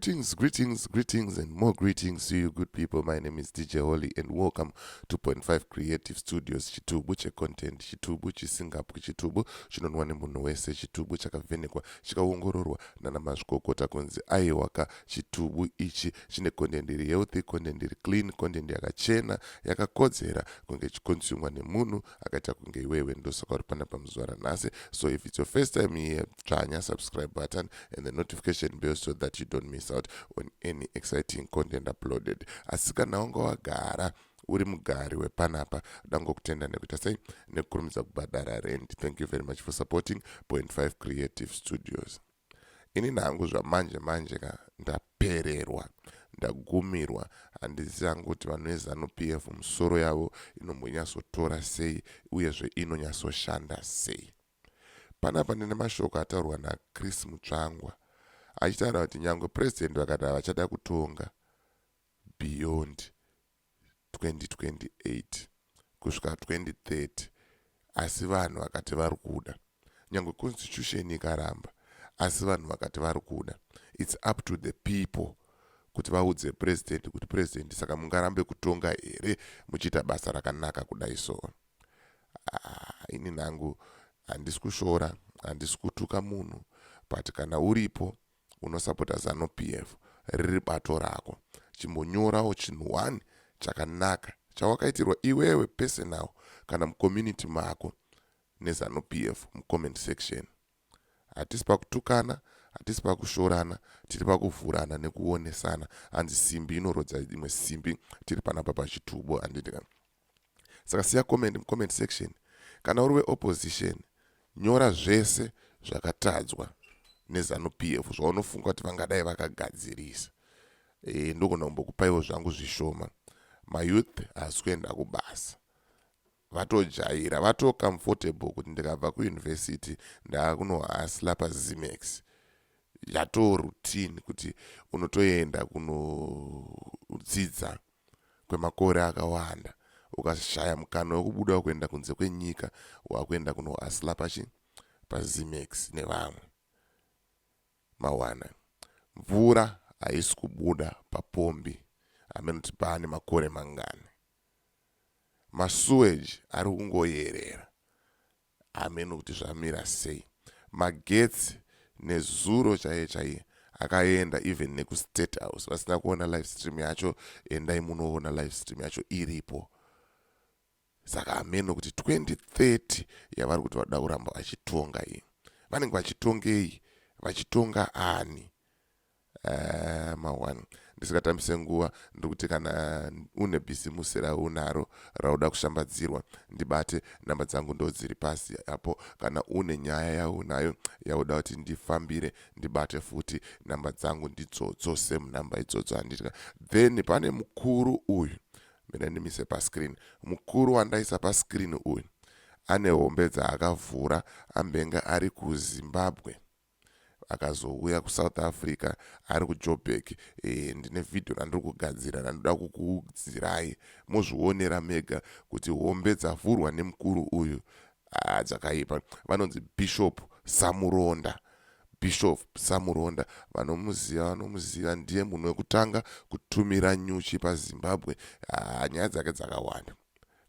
Greetings, greetings, greetings, and more greetings to you, good people. My name is DJ Holly, and welcome to Point 5 Creative Studios. Chitubu checontent, chitubu chisingapwi, chitubu chinonwa nemunhu wese, chitubu chakavhenekwa, chikaongororwa nana mazvikokota kunzi aiwaka, chitubu ichi chine content iri healthy, content iri clean, content yakachena, yakakodzera kunge ichiconsumwa nemunhu akaita kunge iwewe. Ndosaka uri panapa muzuva ranhasi. So if it's your first time here, dzvanya subscribe button and the notification bell so that you don't miss out on any exciting content uploaded. Asi kana wanga wagara uri mugari wepanapa, dangokutenda nekuita sei, nekukurumidza kubhadhara rent. Thank you very much for supporting Point 5 Creative Studios. Ini nhangu zvamanje manje ka, ndapererwa, ndagumirwa. Handizivi hangu kuti vanhu veZANU PF musoro yavo inombonyatsotora sei, uyezve inonyatsoshanda sei. Panapa ndine mashoko ataurwa naChris Mutsvangwa achitaura kuti nyange purezidendi vakati havachada kutonga beyond 2028 kusvika 2030, asi vanhu vakati vari kuda, nyange constitution ikaramba, asi vanhu vakati vari kuda, it's up to the people kuti vaudze purezidendi kuti, "Purezidendi, saka mungarambe kutonga here muchiita basa rakanaka kudai?" So ah, ini nhangu handisi kushora, handisi kutuka munhu, but kana uripo unosapota ZANU PF, riri bato rako, chimbonyorawo chinhu 1 chakanaka chawakaitirwa iwewe personal kana mucommunity mako neZANU PF mucomment section. Hatisi pakutukana, hatisi pakushorana, tiri pakuvhurana nekuonesana. Hanzi simbi inorodza imwe simbi. Tiri panapa pachitubo, handiti? Saka siya comment mucomment section. Kana uri weopposition, nyora zvese zvakatadzwa neZANU PF zvaunofunga kuti vangadai vakagadzirisa. Ndogona kumbokupaiwo zvangu zvishoma. Mayouth haasi kuenda kubasa, vatojaira, vatocomfortable kuti ndikabva kuyunivhesiti ndaakunohustla paZimex. Yatoo routine kuti unotoenda kunodzidza kwemakore akawanda, ukashaya mukana wekubuda kuenda kunze kwenyika, wakuenda kunohustla pachi paZimex nevamwe mawana. Mvura haisi kubuda papombi, hamene kuti paane makore mangani. Masewage ari kungoyerera, hamene kuti zvamira sei. Magetsi nezuro chaiye chaiye akaenda, even nekuState House. Vasina kuona live stream yacho, endai munoona live stream yacho, iripo. Saka hameno kuti 2030 yavari kuti vada kuramba vachitonga iyi, vanenge vachitongei, vachitonga ani? Ma1 ndisingatambise nguva, ndiri kuti kana une bhizimusi raunaro rauda kushambadzirwa, ndibate. Namba dzangu ndo dziri pasi apo. Kana une nyaya yaunayo yauda kuti ndifambire, ndibate futi. Namba dzangu ndidzodzo, same namba idzodzo, handitya. Then pane mukuru uyu, mina ndimise pascreen. Mukuru wandaisa pascreen uyu ane hombe dzaakavhura. Ambenga ari kuZimbabwe, akazouya kuSouth Africa, ari kuJoburg. Ndine vhidhiyo randiri kugadzira randoda kukuudzirai muzvionera mega kuti hombe dzavhurwa nemukuru uyu dzakaipa. Vanonzi Bishop Samuronda. Bishop Samuronda, vanomuziva vanomuziva. Ndiye munhu wekutanga kutumira nyuchi paZimbabwe. Nyaya dzake dzakawanda,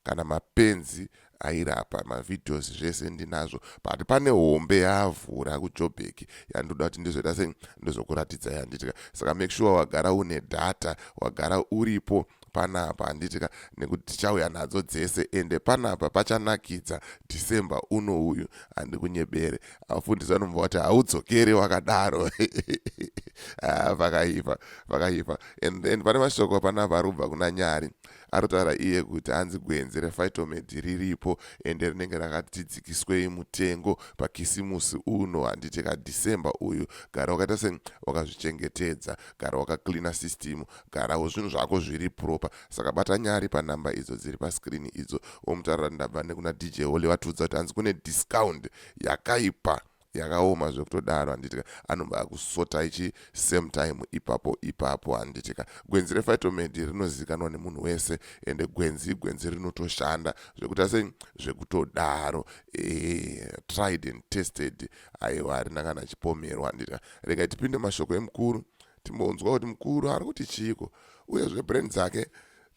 kana mapenzi airapa, mavideos zvese ndinazvo. But pane hombe yaavhura kuJoburg yandoda kuti ndizoita sei, ndozokuratidzai, handitika? Saka make sure wagara une data, wagara uripo panapa, handitika? Nekuti tichauya nadzo dzese, ende panapa pachanakidza December uno uyu, handikunyebere. Afundisi anomva kuti haudzokeri wakadaro. Ah, pakaipa, pakaipa. And then pane mashoko panapa ari kubva kuna Nyari, ari iye kuti hanzi gwenzi rePhytomed riripo, ende rinenge rakati dzikiswei mutengo paKisimusi uno, handiti kaDecember uyu. Gara wakaita se wakazvichengetedza, gara wakacleana system, garawo zvinhu zvako zviri proper. Saka bata Nyari panhamba idzo dziri pascreen idzo, womutaurira ndabva nekuna DJ Holly, vatiudza kuti hanzi kune discount yakaipa, yakaoma zvekutodaro, handitika? Anobva akusota ichi same time ipapo ipapo, handitika? Gwenzi rePhytomed rinozivikanwa nemunhu wese, ende gwenzi igwenzi rinotoshanda zvekuita sei, zvekutodaro. Tried and tested, aiwa, harina kana chipomerwa, handitika? Regai tipinde mashoko emukuru. Timbonzwa kuti mukuru ari kuti chiiko, uyezve brain dzake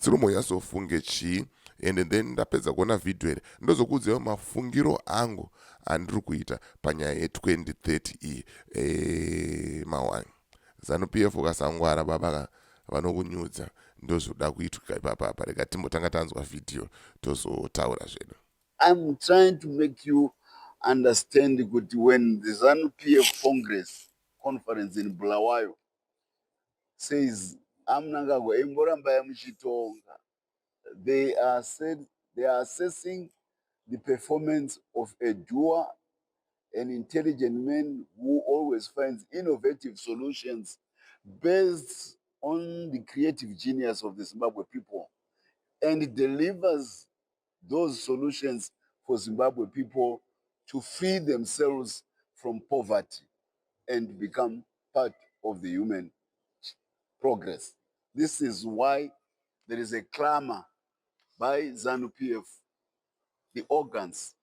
dziri kumbonyatsofunge chii. And then ndapedza kuona vhidhiyo iri, ndozokuudzaiwo mafungiro angu andiri kuita panyaya ye2030 iyi. Mawani ZANU PF ukasangwara baba, vanokunyudza. Ndozvoda kuitwa ipapapa. Rega timbotanga tanzwa vhidhiyo, tozotaura zvedu. I'm trying to make you understand kuti when the ZANU PF Congress conference in Bulawayo says aMnangagwa imborambai muchitonga, they are assessing the performance of a doer, an intelligent man who always finds innovative solutions based on the creative genius of the Zimbabwe people and delivers those solutions for Zimbabwe people to free themselves from poverty and become part of the human progress. This is why there is a clamor by ZANU PF, the organs,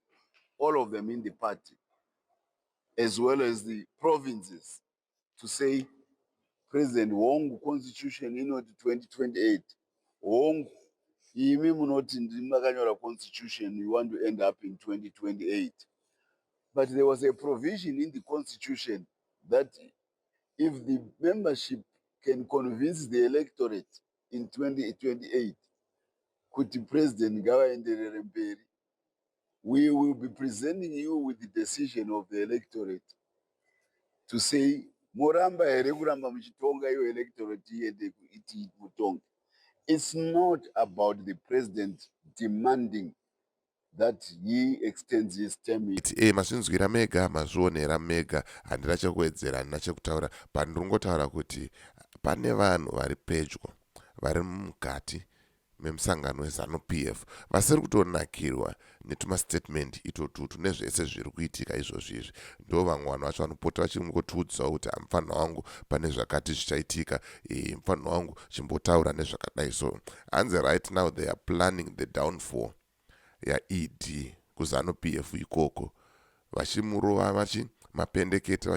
all of them in the party, as well as the provinces, to say, "President, hongu, constitution inoti 2028. Hongu, imi munoti ndimi makanyora constitution, you want to end up in 2028. But there was a provision in the constitution that if the membership can convince the electorate in 2028 kuti president ngavaenderere mberi, we will be presenting you with the decision of the electorate to say moramba here kuramba muchitonga, iyo electorate iende iti mutonge." It's not about the president demanding that he extends his term. Mazvinzwira mega, mazvionera mega. Handina chekuwedzera, handina chekutaura. Pandiri kuti pane vanhu vari pedyo, vari mukati memusangano weZANU PF, vasiri kutonakirwa netumastatement itotutu nezvese zviri kuitika izvozvi izvi. Ndo vamwe vanhu vacho vanopota vachingotiudzawo kuti, "Mufanho wangu, pane zvakati zvichaitika. Mufanho wangu, chimbotaura nezvakadai." So hanzi right now they are planning the downfall yaED kuZANU PF ikoko, vachimurova vachi mapendekete,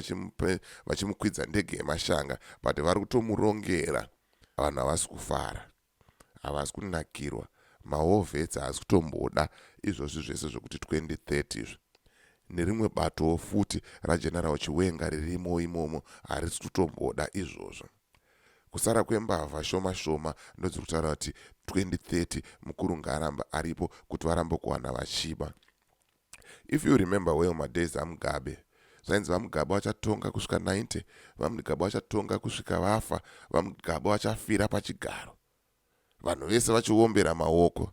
vachimukwidza ndege yemashanga, but vari kutomurongera. Vanhu havasi kufara, havasi kunakirwa. Mawar vets haasi kutomboda izvozvi zvese zvokuti 2030 izvi. Nerimwe batowo futi raGeneral Chiwenga ririmo imomo harisi kutomboda izvozvo. Kusara kwembavha shoma shoma ndodziri kutaura kuti 2030 mukuru ngaaramba aripo kuti varambe kuwana vachiba. If you remember well, madays aMugabe, zvainzi vaMugabe vachatonga kusvika 90, vaMugabe vachatonga kusvika vafa, vaMugabe vachafira pachigaro, vanhu vese vachiombera maoko.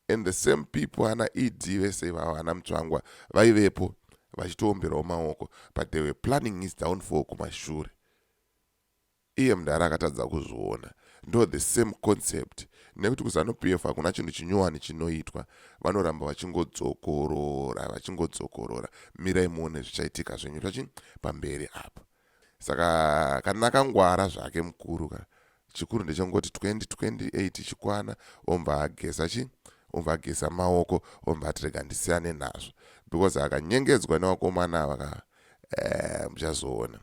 And the same people, ana ED vese ivavo, ana Mutsvangwa, vaivepo vachitoomberawo maoko, but they were planning his downfall kumashure. Iye mudhara akatadza kuzviona. Ndo the same concept, nekuti kuZANU PF hakuna chinhu chinyowani chinoitwa. Vanoramba vachingodzokorora, vachingodzokorora. Mirai muone zvichaitika zvenyu zvachi pamberi apa. Saka kana akangwara zvake mukuru ka, chikuru ndechongoti 2028 chikwana, omva ageza chi omva ageza maoko, omva ati, "Rega ndisiyane nazvo," because akanyengedzwa nevakomana ava ka, muchazoona,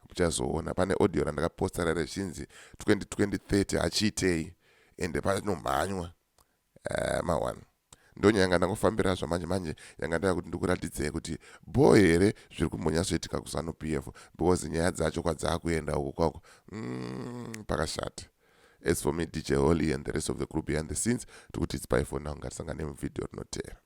muchazoona. Pane audio randakaposta rare zvichinzi 2030 achiitei, ende panomhanywa ma1. Ndonyaya yanga ndangofambira zvamanje manje, yanga ndaya kuti ndikuratidzei kuti bho here zviri kumbonyatsoitika kuZANU PF, because nyaya dzacho kwadzakuenda uko kwako, pakashata. As for me, DJ Holly, and the rest of the group behind the scenes, tikuti it's bye for now. Ngatisangane muvhidhiyo rinoteera.